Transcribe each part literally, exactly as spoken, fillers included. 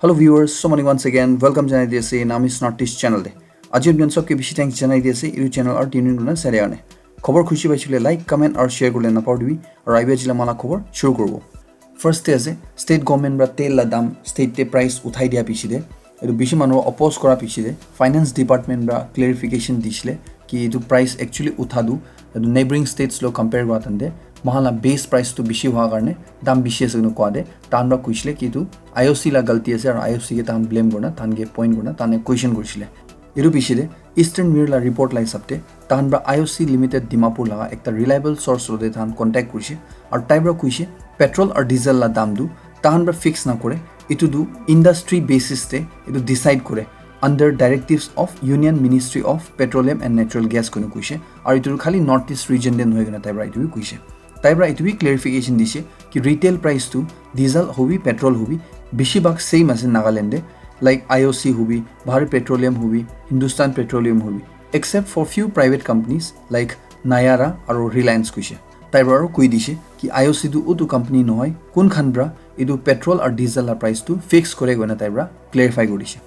Hello viewers, so many once again, welcome janai di ase Nami's Northeast channel te. Aji apni khan sobke bishi thanks janai di ase, etu channel aru tune in kurina sai dia karne. Khobor khushi paisile like, comment aru share kurle napahoribi, aru aibi ajila mala khobor shuru kuribo. First te ase, state government pra tel la dam, state te price uthai dia piche te, etu bishi manu oppose kura piche te, finance department pra clarification dishile, ki etu price actually utha tu, etu neighboring states lo compare kura tante, moikhan la base price tu bishi hua karne, dam bishi ase koina koa te, tahan pra kuishile ki etu I O C la galti ase, aru I O C ke tahan blame kurna, tahan ke point kurna, tahan ke question kurishile. Etu piche te, Eastern Mirror la report la hisab te, tahan pra I O C Limited Dimapur laga ekta reliable source lo te tahan contact kurishe, aru tai pra kuishe, petrol aru diesel la dam tu, tahan pra fix na kore, etu tu industry basis te, etu decide kore, under directives of Union Ministry of Petroleum and Natural Gas koina kuishe, aru etu tu khali Northeast region te nohoi kena tai pra etu bi kuishe. Tai pra etu bi clarification dishe ki retail price tu diesel hobi, petrol hobi, bishi bhag same ase Nagaland te, like I O C hobi, Bharat Petroleum hobi, Hindustan Petroleum hobi, except for few private companies like Nayara aru Reliance kuishe. Tai pra aru kui dishe ki I O C tu utu company nohoi, kun khan pra etu petrol aru diesel la price tu fix kore koina tai pra clarify kuri dishe.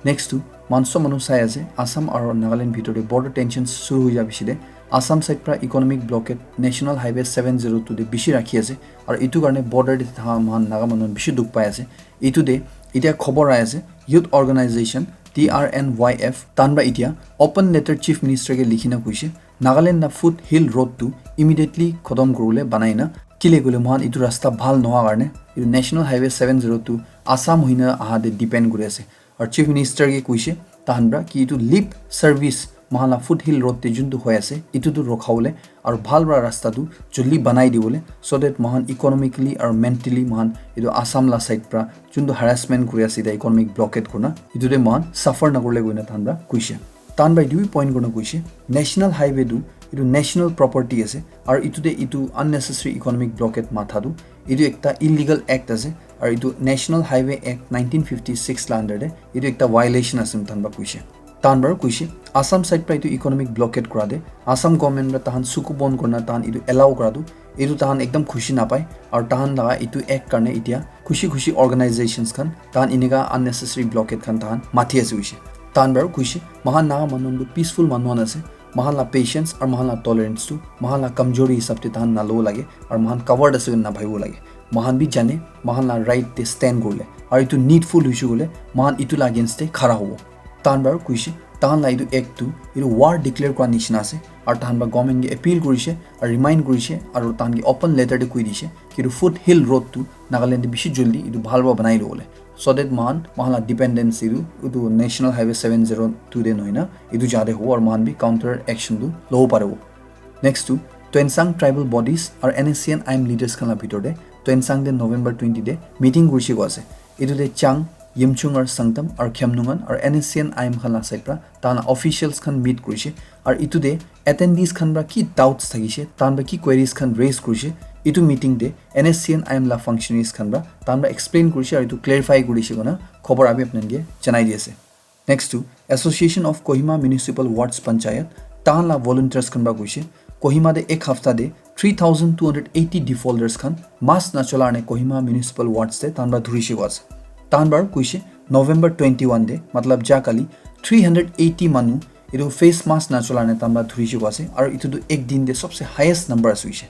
Next tu, moikhan sob manu sai ase, Assam aru Nagaland bhitor te border tensions shuru hoi ja piche te, Assam side pra economic blockade National Highway seven zero two te bishi rakhi ase, aru etu karne border te thaha moikhan Naga manu bishi dukh pai ase. Etu te, etia khobor ahi ase, youth organization T R N Y F, tahan pra etia open letter Chief Minister ke likhi na kuishe, Nagaland la foothill road tu immediately khotom kuribole banai na, kile koile moikhan etu rasta bhal nohoa karne, etu National Highway seven zero two Assam hoina aha te depend kuri ase. Aru Chief Minister ke kuishe, tahan pra ki etu lip service moikhan la foothill road te juntu hoi ase, etu tu rokhabole aru bhal pra rasta tu joldi banai dibole, so that moikhan economically aru mentally moikhan etu Assam la side pra juntu harassment kuri ase, etu economic blockade kurna, etu te moikhan suffer nakurile koina tahan pra kuishe. Tahan pra etu bi point kurna kuishe, National Highway tu etu national property ase, aru etu te etu unnecessary economic blockade matha tu, etu ekta illegal act ase, aru etu National Highway Act nineteen fifty six la under te etu ekta violation ase, tahan pra kuishe. Tahan pra kuishe, Assam side pra etu economic blockade kura te, Assam government pra tahan suku bon kurna tahan etu allow kura tu, etu tahan ekdam khushi napai, aru tahan laga etu act karne etia khushi khushi organizations khan, tahan enika unnecessary blockade khan tahan mathi ase hoishe. Tahan pra kuishe, moikhan Naga manu tu peaceful manu khan ase, moikhan la patience aru moikhan la tolerance tu moikhan la kamjori hisab te tahan nalobo lage, aru moikhan coward ase koina nabhabibo lage. Moikhan bi jane, moikhan la right te stand kurile, aru etu needful hoishe koile, moikhan etu la against te khara hobo. Tahan pra kuishe, tahan la etu act tu, etu war declare kura nishina ase, aru tahan pra government ke appeal kurishe, aru remind kurishe, aru tahan ke open letter te koi dishe, ki etu foothill road tu Nagaland te bishi joldi etu bhal pra banai lobole. So that moikhan, moikhan la dependency tu, etu National Highway seven zero two te nohoi na, etu jaga te hobo, aru moikhan bi counter action tu lobo paribo. Next tu, Tuensang tribal bodies aru N S C N I M leaders khan la bhitor te, Tuensang te November twenty te meeting kurishe koa ase. Etu te Chang, Yimchung aru Sangtam aru Khemnungan aru N S C N I M khan la side pra tahan la officials khan meet kurishe, aru etu te attendees khan pra ki doubts thakishe, tahan pra ki queries khan raise kurishe, etu meeting te N S C N I M la functionaries khan pra tahan pra explain kurishe aru etu clarify kurishe koina khobor ami apni khan ke janai di ase. Next tu, Association of Kohima Municipal Wards Panchayat, tahan la volunteers khan pra kuishe, Kohima te ek hafta te three thousand two hundred eighty defaulters khan mask nachola karne Kohima Municipal Wards te tahan pra dhurishe koa ase. Tahan pra kuishe, November twenty one te, matlab ja kali, three hundred eighty manu etu face mask nachola karne tahan pra dhurishe koa ase, aru etu tu ek din te sobse highest number ase hoishe.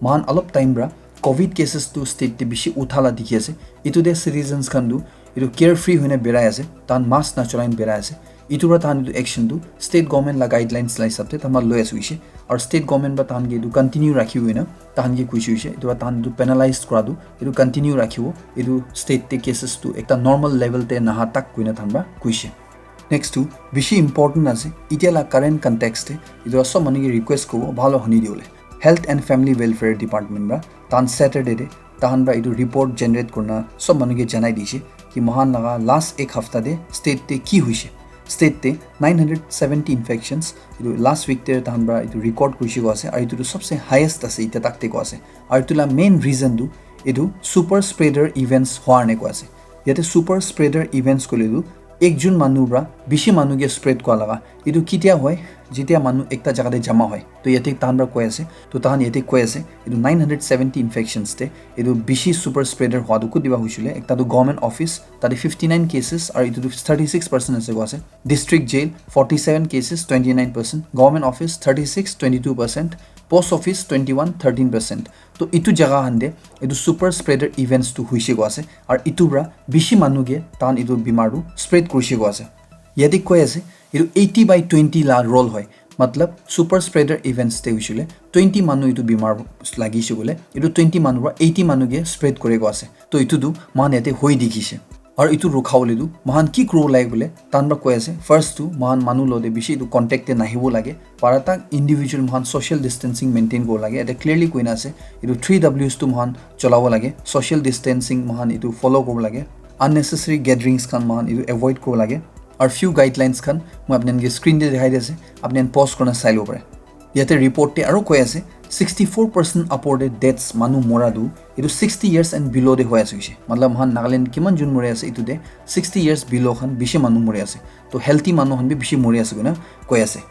Moikhan olop time pra covid cases tu state te bishi utha la dikhi ase. Etu te citizens khan tu etu carefree hoina berai ase, tahan mask nacholai na berai ase. Etu pra tahan etu action tu state government la guidelines la hisab te tahan pra loi ase hoishe. Aru state government pra tahan ke etu continue rakhi hoina tahan ke kuishe hoishe. Etu pra tahan etu penalize kura tu etu continue rakhibo. Etu state te cases tu ekta normal level te naha tak koina tahan pra kuishe. Next tu bishi important ase, etia la current context te, etu la sob manu ke request kuribo, bhal para huni dibole. Health and Family Welfare Department pra, tahan Saturday te, tahan pra etu report generate kurna sob manu ke janai dishe, ki moikhan laga last ek hafta te state te ki hoishe. State te nine hundred seventy infections, etu last week te tahan pra etu record kurishe koa ase, aru etu tu sobse highest ase, etia tak te koa ase. Aru etu la main reason tu, etu super spreader events howa karne koa ase. Yate super spreader events koile tu, Ekjon manu pra bishi manu ke spread kua laga, etu ketia hoy? Jetia manu ekta jaga te jama hoy. To yate tahan pra koi ase, to tahan yate koi ase, etu nine hundred seventy infections te etu bishi super spreader hua tu kutiba hoishile, ekta tu government office, tate fifty nine cases, aru etu tu thirty six percent ase koi ase. District jail, forty seven cases, twenty nine percent. Government office, thirty six, twenty two percent. Post office, twenty one, thirteen percent. To etu jaga khan te etu super spreader events tu hoise koi ase, aru etu pra bishi manu ke tahan etu bimar tu spread kurise koi ase. Yate koi ase, etu eighty by twenty la rule hoy. Matlab, super spreader events te hoishe koile twenty manu etu bimar lagise koile, etu twenty manu pra eighty manu ke spread kore koi ase. To etu tu moikhan yate hoi dikhise. Aru etu rukha bole tu moikhan ki kuribo lage koile, tahan pra koi ase, first tu moikhan manu logote bishi etu contact te nahibo lage. Para tak individual moikhan social distancing maintain kuribo lage. Yate clearly koina ase, etu three Ws tu moikhan cholabo lage. Social distancing moikhan etu follow kuribo lage. Unnecessary gatherings khan moikhan etu avoid kuribo lage. Aru few guidelines khan moi apni khan ke screen te dikhai di ase, apni khan pause kurina sai lobo pare. Yate report te aru koi ase, sixty four percent upor te deaths manu mora tu etu sixty years and below te hoi ase koise. Matlab, moikhan Nagaland kiman jun mori ase, etu te sixty years below khan bishi manu mori ase. To healthy manu khan bi bishi mori ase koina koi ase.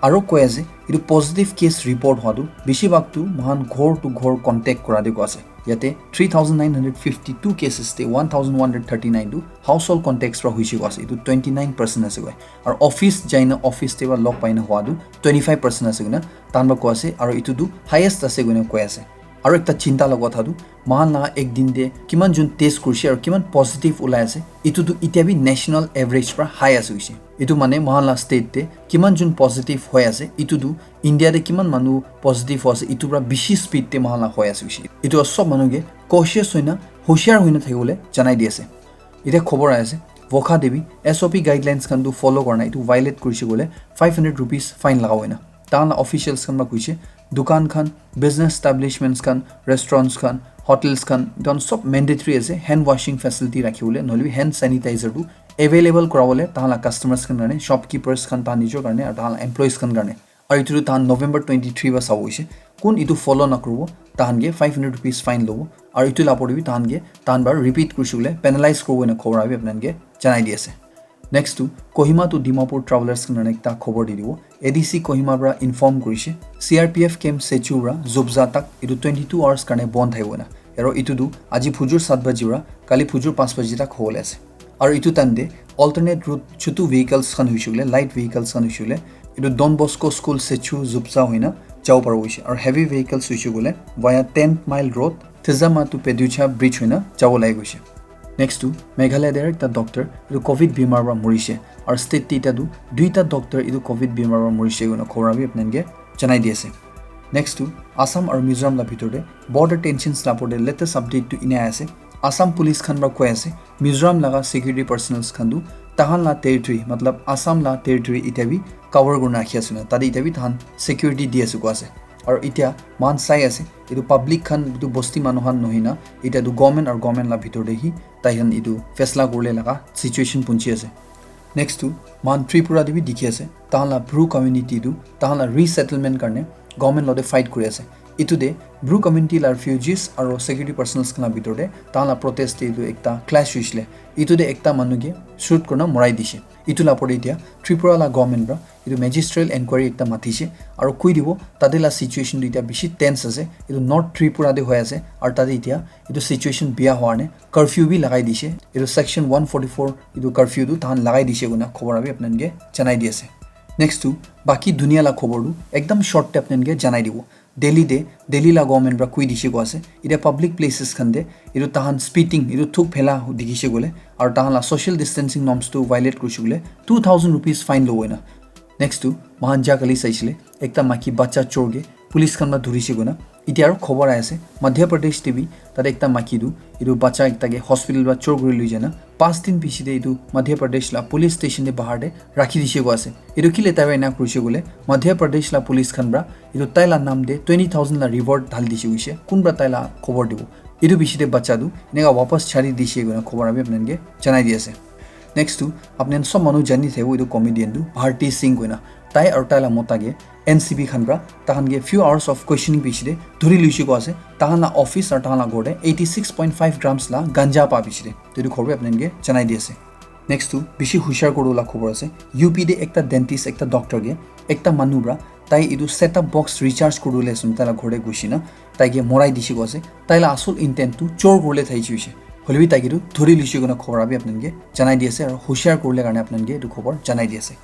Aru koi ase, etu positive case report hua tu bishi bhag tu moikhan ghor to ghor contact kura te koi ase. Yate three thousand nine hundred fifty two cases te one thousand one hundred thirty nine tu household contacts pra hoise koi ase, etu twenty nine percent ase koi. Aru office jaina, office te pra log paina hua tu twenty five percent ase koina tahan pra koi ase, aru etu tu highest ase koina koi ase. Aru ekta chinta laga kotha tu, moikhan laga ek din te kiman jun test kurise aru kiman positive ulai ase, etu tu itya bi national average pra high ase koise. Etu mane moikhan laga state te kiman jun positive hoi ase, etu tu India te kiman manu positive hoi ase, etu pra bishi speed te moikhan laga hoi ase koise. Etu pra sob manu ke cautious hoina, hoshiar hoina thakibole janai di ase. Itya khobor ahi ase, Wokha te bi S O P guidelines khan tu follow kora nai, etu violate kurise koile five hundred rupees fine lagabo koina tahan laga officials khan pra koise. Dukan khan, business establishments khan, restaurants khan, hotels khan, etu khan sob mandatory ase hand washing facility rakhibole, nohoile bi hand sanitizer tu available kurabole tahan laga customers khan karne, shopkeepers khan tahan nijor karne, aru tahan laga employees khan karne. Aru etu tu tahan November twenty three pra sabo hoise. Kun etu follow nakuribo, tahan ke five hundred rupees fine lobo. Aru etu laga opor te bi tahan ke, tahan pra repeat kurise koile penalize kuribo ena khobor abi apni khan ke janai di ase. Next tu Kohima to Dimapur travelers khan karne ekta khobor di dibo. A D C Kohima pra inform kurise, C R P F camp Sechu pra Zubza tak etu twenty two hours karne bon thakibo ena. Aru etu tu aji phujur sat baji pra kali phujur panch baji tak hobole ase. Aru etu time te alternate route chutu vehicles khan hoise koile, light vehicles khan hoise koile, etu Don Bosco School Sechu Zubza hoina jabo paribo hoise. Aru heavy vehicles hoise koile via ten mile road, Thizama to Peducha bridge hoina jabo lagi koise. Next tu Meghalaya te ekta doctor etu covid bimar pra morise. Aru state te itya tu duita doctor etu covid bimar pra morise koina khobor abi apni khan ke janai di ase. Next tu Assam aru Mizoram laga bhitor te border tensions laga opor te latest update tu ena ase. Assam police khan pra koi ase, Mizoram laga security personnels khan tu tahan laga territory, matlab Assam laga territory itya bi cover kurina rakhi ase na, tate itya bi tahan security di ase koi ase. Aru itya moikhan sai ase, etu public khan, etu bosti manu khan nohoi na, itya tu government aru government laga bhitor te hi tai khan etu faisla kuribole laga situation punchi ase. Next tu moikhan Tripura te bi dikhi ase, tahan laga Bru community tu tahan laga resettlement karne government logote fight kuri ase. Etu te Bru community laga refugees aru security personnels khan laga bhitor te tahan laga protest te etu ekta clash hoisile. Etu te ekta manu ke shoot kurina morai dishe. Etu laga opor te itya Tripura laga government pra etu magisterial enquiry ekta mathishe aru koi dibo tate laga situation tu itya bishi tense ase. Etu North Tripura te hoi ase aru tate itya etu situation biya howa karne curfew bi lagai dishe. Etu section one forty four etu curfew tu tahan lagai dishe koina khobor abi apni khan ke janai di ase. Next tu baki dunia laga khobor tu ekdam short te apni khan ke janai dibo. Delhi te, Delhi laga government pra koi dishe koi ase, itya public places khan te etu tahan spitting, etu thuk phela dikhishe koile aru tahan laga social distancing norms tu violate kurise koile two thousand rupees fine lobo ena. Next tu moikhan ja kali saisile, ekta maiki bacha chor ke police khan pra dhurishe koina. Itya aru khobor ahi ase, Madhya Pradesh te bi tate ekta maiki tu etu bacha ekta ke hospital pra chor kuri loi jana, panch din piche te etu Madhya Pradesh laga police station te bahar te rakhi dishe koi ase. Etu kile tai pra ena kurise koile, Madhya Pradesh laga police khan pra etu tai laga naam te twenty thousand laga reward dhali dishe koise. Kun pra tai laga khobor dibo, etu piche te bacha tu eneka wapas chari dishe koina khobor abi apni khan ke janai di ase. Next tu apni khan sob manu jani thakibo, etu comedian tu Bharti Singh koina, tai aru tai laga mota ke N C B khan pra tahan ke few hours of questioning piche te dhuri loise koi ase. Tahan laga office aru tahan laga ghor te eighty six point five grams laga ganja pa piche te, to etu khobor bi apni khan ke janai di ase. Next tu bishi hushar kuriwala khobor ase. U P te ekta dentist, ekta doctor ke ekta manu pra tai etu set-top box recharge kuriwole ase koina tai la ghor te gushi na tai ke morai dishi ko ase. Tai la asol intent tu chor kuriwole thai chi hoise. Hoile bi tai ke tu dhuri lushi koina khobor abi apnanke janai di ase, aro hushar kuriwole karne apnanke etu khobor janai di ase.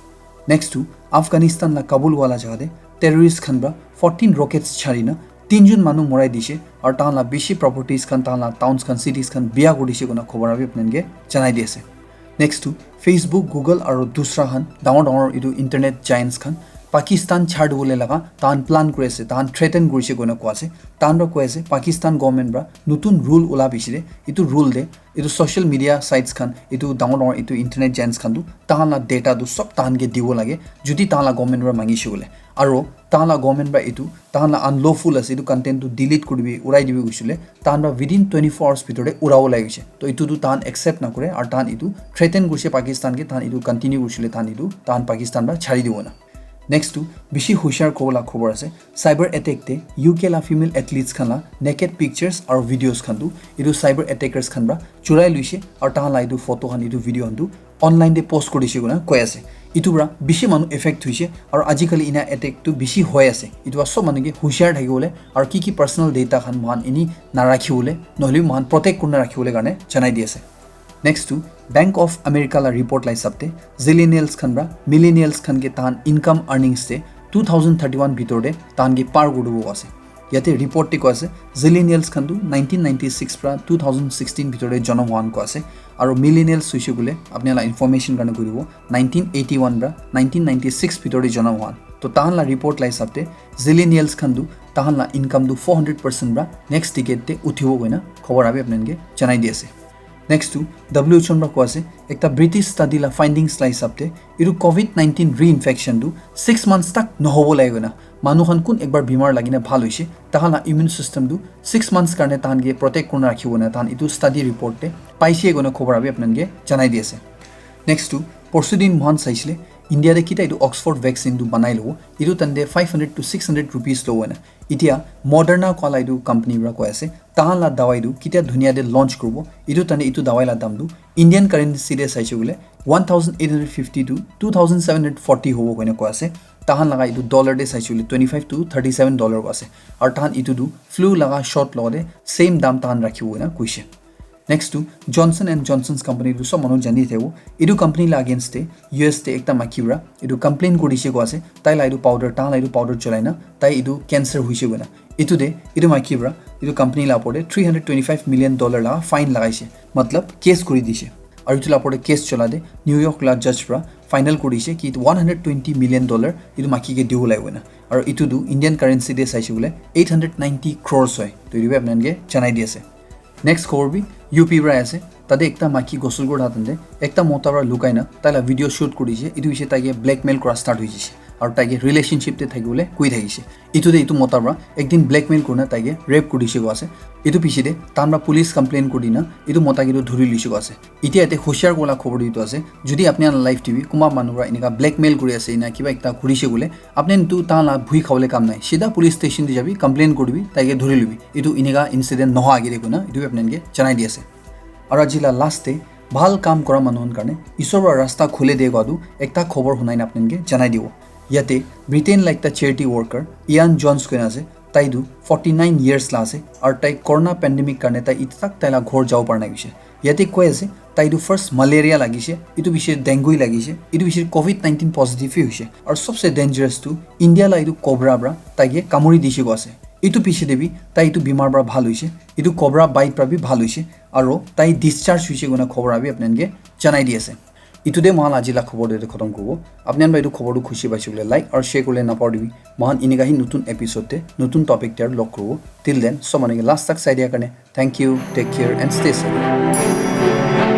Next tu Afghanistan la Kabul wala jaga te terrorist khan pra fourteen rockets chari na tinjun manu morai dishe, aru tahan la bishi properties khan, tahan la towns khan, cities khan biya kuri dishe koina khobor abi apnanke janai di ase. Next tu Facebook, Google aru dusra khan dangor dangor etu internet giants khan Pakistan chhari dibole laga tahan plan kuri ase, tahan threaten kurishe koina koi ase. Tahan pra koi ase Pakistan government pra nutun rule ula bishi de, etu rule de etu social media sites khan, etu dangor dangor etu internet giants khan tu tahan la data tu sob tahan ke dibo lage, jodi tahan la government pra mangishe koile. Aro tahan la government pra etu tahan la unlawful ase, etu content tu delete kuri dibi, urai dibi koishe koile, tahan pra within twenty-four hours bhitor te urabo lage koishe. To etu tu tahan accept nakore, aro tahan etu threaten kurishe Pakistan ke, tahan etu continue kurishe koile tahan etu tahan Pakistan pra chhari dibo na. Next tu bishi hushar kuriwala khobor ase. Cyber attack te U K la female athletes khan la naked pictures aru videos khan tu etu cyber attackers khan pra churai luishe, aru tahan la etu photo khan, etu video khan tu online te post kuri dishe koina koi ase. Etu pra bishi manu affect hoishe, aru ajikali ena attack tu bishi hoi ase. Etu pra sob manu ke hushar thakibole aru ki ki personal data khan moikhan eni narakhiwole, nohole moikhan protect kurina rakhiwole karne janai di ase. Next tu Bank of America la report la hisab te zillennials khan pra millennials khan ke tahan income earnings te two thousand thirty-one bhitor te tahan ke par kuri dibo ase. Yate report te koi ase zillennials khan tu nineteen ninety-six pra two thousand sixteen bhitor te jonom hwa koi ase, aru millennials hoishe koile apni la information karne koi dibo nineteen eighty-one pra nineteen ninety-six bhitor te jonom hwa. To tahan la report la hisab te zillennials khan tu tahan la income tu four hundred percent pra next decade te uthibo koina khobor abi apnanke janai di ase. Next tu W H O pra koi ase, ekta British study la findings la hisab te etu covid nineteen reinfection tu six months tak nohobo lage koina, manu khan kun ekbar bimar lagina bhal hoishe, tahan la immune system tu six months karne tahan ke protect kurina rakhibo na tahan etu study report te paishe koina khobor abi apnanke janai di ase. Next tu porsu din moikhan saisile India te kita etu Oxford vaccine tu banai lobo, etu tante five hundred to six hundred rupees lobo na. Etia Moderna koa la etu company pra koi ase, tahan la dawai tu ketia dunia te launch kuribo, etu tane etu dawai la dam tu Indian currency te saishe koile one thousand eight hundred fifty to two thousand seven hundred forty hobo koina koi ase. Tahan laga etu dollar te saishe koile twenty-five to thirty-seven dollar ase. Aru tahan etu tu flu laga shot logote same dam tahan rakhibo koina koishe. Next tu Johnson and Johnson's company tu sob manu jani thebo. Etu company la against te U S te ekta maiki pra etu complain kuri dishe koi ase, tai la etu powder, tahan la etu powder cholai na tai etu cancer hoishe koina. Etu te etu maiki pra etu company la opor te three hundred twenty-five million dollar la fine lagaishe, matlab case kuri dishe. Aru etu la opor te case chola te New York la judge pra final kuri dishe ki one hundred twenty million dollar etu maiki ke dibo lage koina. Aru etu tu Indian currency te saishe koile eight hundred ninety crores hoi. To etu bi apnanke janai di ase. Next khobor bi U P pra ase. Tate ekta maiki ghusl kura thakante ekta mota pra lukai na tai la video shoot kuri dishe. Etu hoishe tai ke blackmail kura start hoi jishe. Aru tai ke relationship te thakibole koi thakishe. Etu te etu mota pra ekdin blackmail kurina tai ke rape kuri dishe koi ase. Etu piche te tahan pra police complain kuri dina etu mota ke tu dhuri luishe koi ase. Etia yate hushar kuriwala khobor tu etu ase, jodi apni khan la life te bi kunba manu pra enika blackmail kuri ase na kiba ekta kurishe koile, apni khan tu tahan la bhui khawole kam nai. Sida police station te jabi, complain kuribi, tai ke dhuri lubi. Etu enika incident nohoa age te koina etu bi apni khan ke janai di ase. Aru aji la last te bhal kam kura manu khan karne Isor pra rasta khule de koa tu ekta khobor hunai na apni khan ke janai dibo. Yate Britain la ekta charity worker Ian Jones koina ase, tai tu forty-nine years la ase, aru tai corona pandemic karne tai etu tak tai la ghor jabo para nai hoishe. Yate koi ase, tai tu first malaria lagishe, etu piche dengue lagishe, etu piche covid nineteen positive hi hoishe. Aru sobse dangerous tu India la etu cobra pra tai ke kamuri dishe koi ase. Etu piche te bi tai etu bimar pra bhal hoishe, etu cobra bite pra bi bhal hoishe, aru tai discharge hoishe koina khobor abi apni khan ke janai di ase. Etu te moikhan aji la khobor te khotom kuribo. Apni khan pra etu khobor tu khushi paishe koile like aru share kuribole napahoribi. Moikhan enika hi notun episode te notun topic te aru log kuribo. Till then, sob manu ke last tak sai dia karne thank you, take care and stay safe.